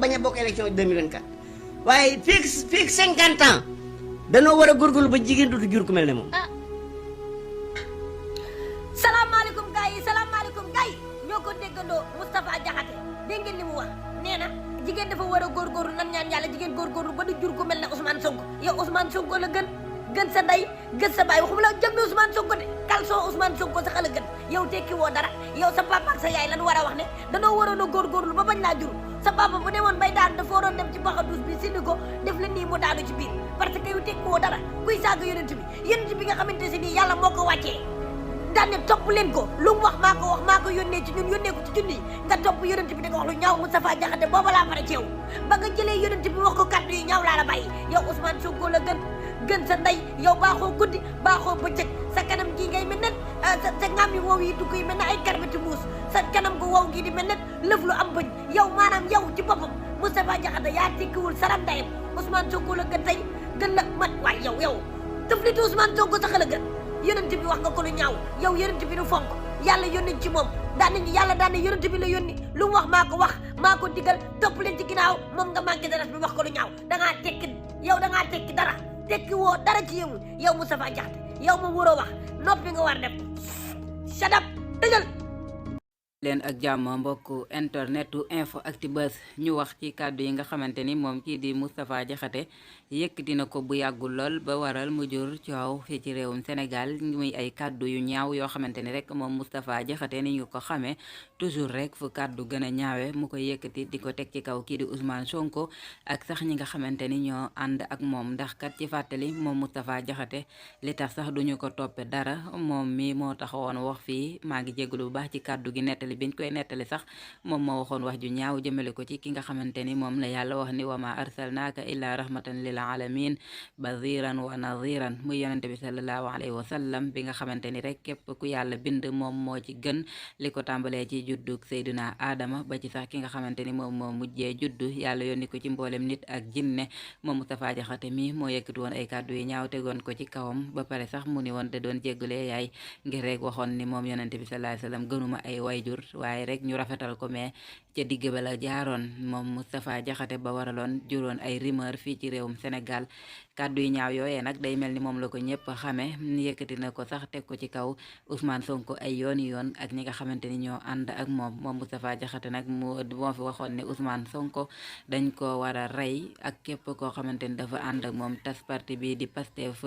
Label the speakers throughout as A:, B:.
A: bañ a bokk élection 2024 waaye fii 50 ans danoo war a góorgóorlu ba jigéen dootu jur ku mel ne moom.
B: salaamaaleykum gars yi ñoo ko déggandoo Moustapha Diakhaté dégg ngeen li mu wax nee na jigéen dafa war a góorgóorlu nan ñaan yàlla jigéen góorgóorlu ba du jur ku mel ne Ousmane Sonko yow Ousmane Sonko la gën sa ndey gën sa baay waxuma la jëm ne Ousmane Sonko de kalsoo Ousmane Sonko sax la gën yow tekki woo dara yow sa papa ak sa yaay lan war a wax ne danoo waroon a góorgóorlu ba bañ laa jur sa papa bu demoon bay daan dafa waroon dem ci baxadus bi sindi ko def la nii mu daanu ci biir parce que yow tekki woo dara kuy saaga yonent bi nga xamante si nii yàlla moo ko wàccee daan ne topp leen ko lu mu wax maa ko yónnee ci ñun yónnee ko ci junni nga topp yonent bi da nga wax lu ñaaw Moustapha Diakhaté booba laa pare ci yow ba nga jëlee yonent bi wax ko kàddu yi ñaaw laa la bàyyi yow Ousmane Sonko la gën sa ndey yow baaxoo guddi baaxoo bëccëg sa kanam gii ngay mel ne sa ngaam yi wow yi dugg yi mel ne ay karbati muus sa kanam gu wow gii di mel ne lëf lu am bëñ yow maanaam yow ci boppam Moustapha Diakhaté yaa tekkiwul saram ndeyam Ousmane Sonko la gën tey gën la man waay yow tëflitu Ousmane Sonko sax la gën yonent bi wax nga ko lu ñaaw yow yonent bi nu fonk yàlla yónni ci moom yàlla daan ne yonent bi la yónni lu mu wax maa ko digal topp leen ci ginnaaw moom nga manqué dara bi wax ko lu ñaaw dangaa tekki dara tekki woo dara ci yow Moustapha Diakhaté yow moom waroo wax noppi nga war def shut up dëjal
C: leen ak jàmm mbokk internetu info Actubuzz ñu wax ci kàddu yi nga xamante ni moom kii di Moustapha Diakhaté yëkkati na ko bu yàggul lool ba waral mu jur coow fii ci réewum Sénégal muy ay kàddu yu ñaaw yoo xamante ni rek moom Moustapha Diakhaté ni ñu ko xamee toujours rek fu kàddu gën a ñaawe mu koy yëkkati di ko teg ci kaw kii di Ousmane Sonko ak sax ñi nga xamante ni ñoo ànd ak moom ndax kat ci fàttali moom Moustapha Diakhaté li tax sax duñu ko toppe dara moom mi moo taxawoon wax fii maa ngi jégalu bu baax ci kàddu gi nettali biñ koy nettali sax moom moo waxoon wax ju ñaaw jëmale ko ci ki nga xamante ni moom la yàlla wax ni wa ma arsalnaaka illa rahmatan lil alamin baziran wa naziran muy yonente bi sallallahu alayhi wa sallam bi nga xamante ni rek képp ku yàlla bind moom moo ci gën li ko tàmbalee ci juddug Seydina Adama ba ci sax ki nga xamante ni moom moo mujjee juddu yàlla yónni ko ci mboolem nit ak jinne moom Moustapha Diakhaté mi moo yëkkati woon ay kàddu yi ñaaw tegoon ko ci kawam ba pare sax mu ni woon te doon jéggale yaay ngir rek waxoon ni moom yonente bi sallallahu alayhi wa sallam gënuma ay wayjur waaye rek ñu rafetal ko mais ca digg ba la jaaroon moom Moustapha Diakhaté ba waraloon juróon ay rumeur fii ci réewum Sénégal kàddu yi ñaaw yooyee nag day mel ni moom la ko ñëpp xamee yëkkati na ko sax teg ko ci kaw Ousmane Sonko ay yoon ak ñi nga xamante ni ñoo ànd ak moom Moustapha Diakhaté nag moo fi waxoon ne Ousmane Sonko dañ ko war a rey ak képp koo xamante ni dafa ànd ak moom tas parti bi di Pastef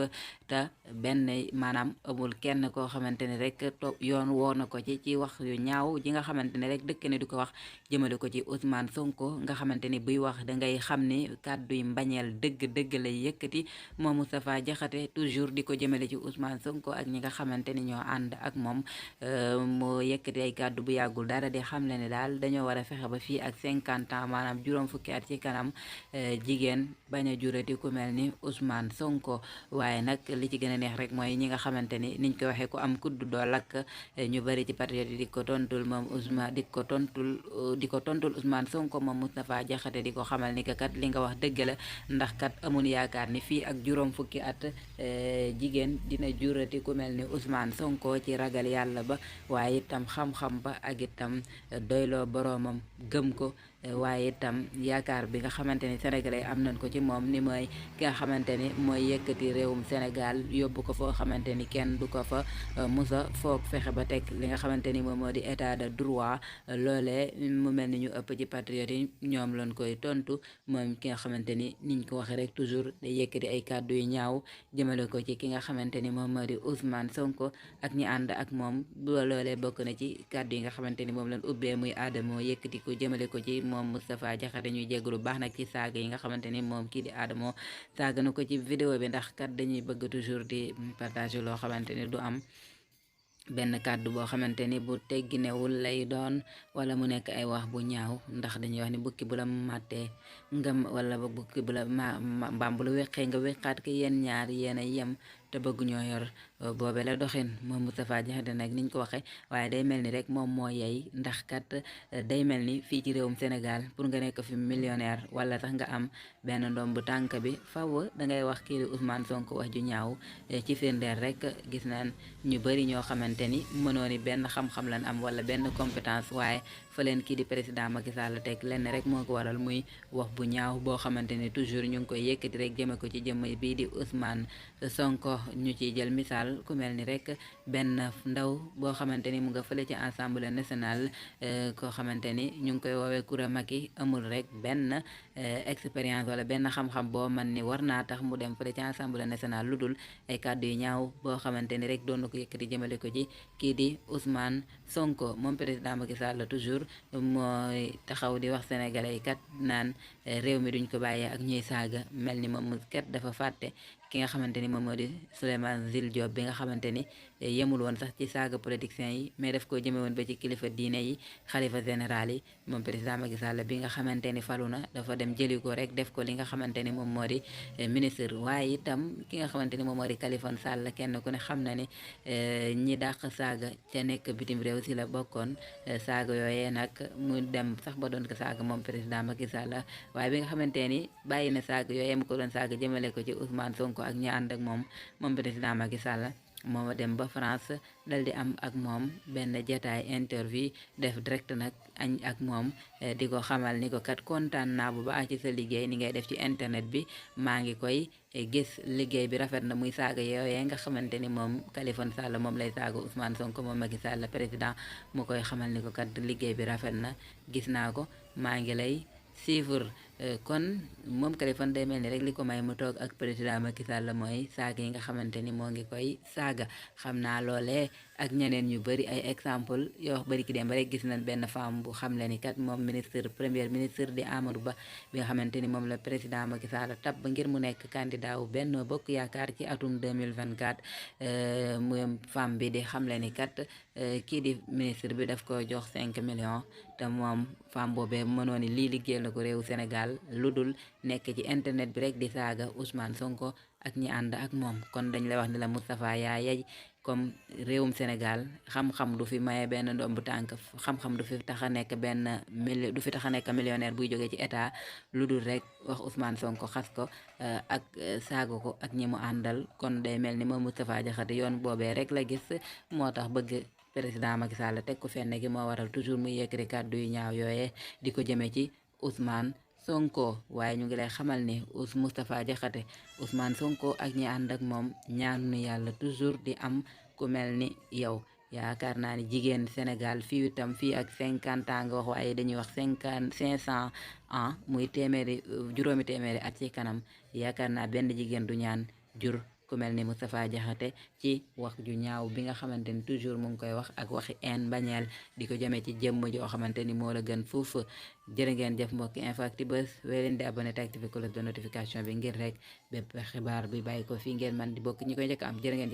C: te benn maanaam amul kenn koo xamante ni rek yoon woo na ko ci wax yu ñaaw ji nga xamante ni rek dëkk ne du ko wax jëmale ko ci Ousmane Sonko nga xamante ni buy wax da ngay xam ni kàddu yi mbañeel dëgg lay yëkkati moom Moustapha Diakhaté toujours di ko jëmale ci Ousmane Sonko ak ñi nga xamante ni ñoo ànd ak moom moo yëkkati ay kàddu bu yàggul dara di xam le ne daal dañoo war a fexe ba fii ak 50 ans maanaam juróom fukki at ci kanam jigéen bañ a jurati ku mel ni Ousmane Sonko waaye nag li ci gën a neex rek mooy ñi nga xamante ni niñ ko waxee ku am kudd doo lakk ñu bari ci patriote yi di ko tontul moom Ousmane di ko tontul Ousmane Sonko moom Moustapha Diakhaté di ko xamal ni kat li nga wax dëgg la ndax kat amun yaakaar ni fii ak juróom fukki at jigéen dina jurati ku mel ni Ousmane Sonko ci ragal yàlla ba waaye itam xam-xam ba ak itam doyloo boroomam gëm ko waaye itam yaakaar bi nga xamante ni sénégalais am nañ ko ci moom ni mooy ki nga xamante ni mooy yëkkati réewum Sénégal yóbbu ko foo xamante ni kenn du ko fa musa foog fexe ba teg li nga xamante ni moom moo di état de droit loolee mu mel ni ñu ëpp ci patriote yi ñoom lañ koy tontu moom ki nga xamante ni niñ ko waxee rek toujours day yëkkati ay kàddu yu ñaaw jëmale ko ci ki nga xamante ni moom moo di Ousmane Sonko ak ñi ànd ak moom loolee bokk na ci kàddu yi nga xamante ni moom lañ ubbee muy Adamo yëkkati ko jëmale ko ci moom Moustapha Diakhaté ñuy jégalu baax nag ci saaga yi nga xamante ni moom kii di Adamo saaga na ko ci vidéo bi ndax kat dañuy bëgg toujours di partager loo xamante ni du am benn kàddu boo xamante ni bu tegginewul lay doon wala mu nekk ay wax bu ñaaw ndax dañuy wax ni bukki bu la màttee nga wala bukki bu la mbaam bu la weqee nga weqaat ko yéen ñaar yéen a yem te bëgg ñoo yor boobe la doxin moom Moustapha Diakhaté nag niñ ko waxee waaye day mel ni rek moom moo yey ndax kat day mel ni fii ci réewum Sénégal pour nga nekk fi millionnaire wala tax nga am benn ndomb tànk bi faw dangay wax kii di Ousmane Sonko wax ju ñaaw ci firndeel rek gis naan ñu bëri ñoo xamante ni mënoo ni benn xam-xam lan am wala benn compétence waaye fa leen kii di président Macky Sall teg lenn rek moo ko waral muy wax bu ñaaw boo xamante ni toujours ñu ngi koy yëkkati rek jëme ko ci jëmm bii di Ousmane Sonko ñu ciy jël misaal ku mel ni rek benn ndaw boo xamante ni mu nga fële ci Assemblée nationale koo xamante ni ñu ngi koy woowee Coura Macky amul rek benn expérience wala benn xam-xam boo man ni war naa tax mu dem fële ci Assemblée nationale lu dul ay kàddu yu ñaaw boo xamante ni rek doon na ko yëkkati jëmale ko ci kii di Ousmane Sonko moom président Macky Sall toujours mooy taxaw di wax sénégalais yi kat naan réew mi duñ ko bàyyee ak ñuy saaga mel ni moom kat dafa fàtte ki nga xamante ni moom moo di Souleymane Jules Diop bi nga xamante ni yemul woon sax ci saaga politiciens yi mais daf ko jëme woon ba ci kilifa diine yi xalifa général yi moom président Macky Sall bi nga xamante ni falu na dafa dem jëli ko rek def ko li nga xamante ni moom moo di ministre waaye itam ki nga xamante ni moom moo di Khalifa Sall kenn ku ne xam na ni ñi dàq saaga ca nekk bitim réew si la bokkoon saaga yooyee nag mu dem sax ba doon ko saaga moom président Macky Sall waaye bi nga xamante ni bàyyi na saaga yooyee mu ko doon saaga jëmale ko ci Ousmane Sonko ak ñi ànd ak moom président Macky Sall moo dem ba France dal di am ak moom benn jataay interview def direct nag añ ak moom di ko xamal ni ko kat kontaan naa bu baax ci sa liggéey ni ngay def ci internet bi maa ngi koy gis liggéey bi rafet na muy saaga yooyee nga xamante ni moom Khalifa Sall moom lay saaga Ousmane Sonko moom Macky Sall président mu koy xamal ni ko kat liggéey bi rafet na gis naa ko maa ngi lay suivre kon moom Khalifa day mel ni rek li ko may mu toog ak président Macky Sall mooy saaga yi nga xamante ni moo ngi koy saaga xam naa loolee ak ñeneen ñu bëri ay exemple yoo wax bëri ki dem ba rek gis nañ benn femme bu xam le ni kat moom premier ministre di Amadou Ba bi nga xamante ni moom la président Macky Sall tab ba ngir mu nekk candidat wu Benno Bokk Yaakaar ci atum 2024 moom femme bi di xam le ni kat kii di ministre bi daf ko jox 5 millions te moom femme boobee mënoo ni lii liggéeyal na ko réewu Sénégal lu dul nekk ci internet bi rek di saaga Ousmane Sonko ak ñi ànd ak moom kon dañ lay wax ni la Moustapha yaa yey comme réewum Sénégal xam-xam du fi maye benn ndombu tànk xam-xam du fi tax a nekk du fi tax a nekk millionnaire buy jógee ci état lu dul rek wax Ousmane Sonko xas ko ak saaga ko ak ñi mu àndal kon day mel ni moom Moustapha Diakhaté yoon boobee rek la gis moo tax bëgg président Macky Sall teg ko fenn gi moo waral toujours muy yëkkati kàddu yu ñaaw yooyee di ko jëmee ci Ousmane Sonko waaye ñu ngi lay xamal ni Moustapha Diakhaté Ousmane Sonko ak ñi ànd ak moom ñaanu yàlla toujours di am ku mel ni yow yaakaar naa ni jigéen Sénégal fii itam fii ak 50 ans nga wax waaye dañuy wax 500 ans muy juróomi téeméeri at ci kanam yaakaar naa benn jigéen du ñaan jur ku mel ni Moustapha Diakhaté ci wax ju ñaaw bi nga xamante ni toujours mu ngi koy wax ak waxi en bañeel di ko jëmee ci jëmm joo xamante ni moo la gën foofu jërë ngeen jëf mbokki Infactbuzz wéy leen di abonné te activé cloche de notification bi ngir rek bépp xibaar bi bàyyi ko fii ngeen man di bokk ñi koy njëkk am jërë ngeen jëf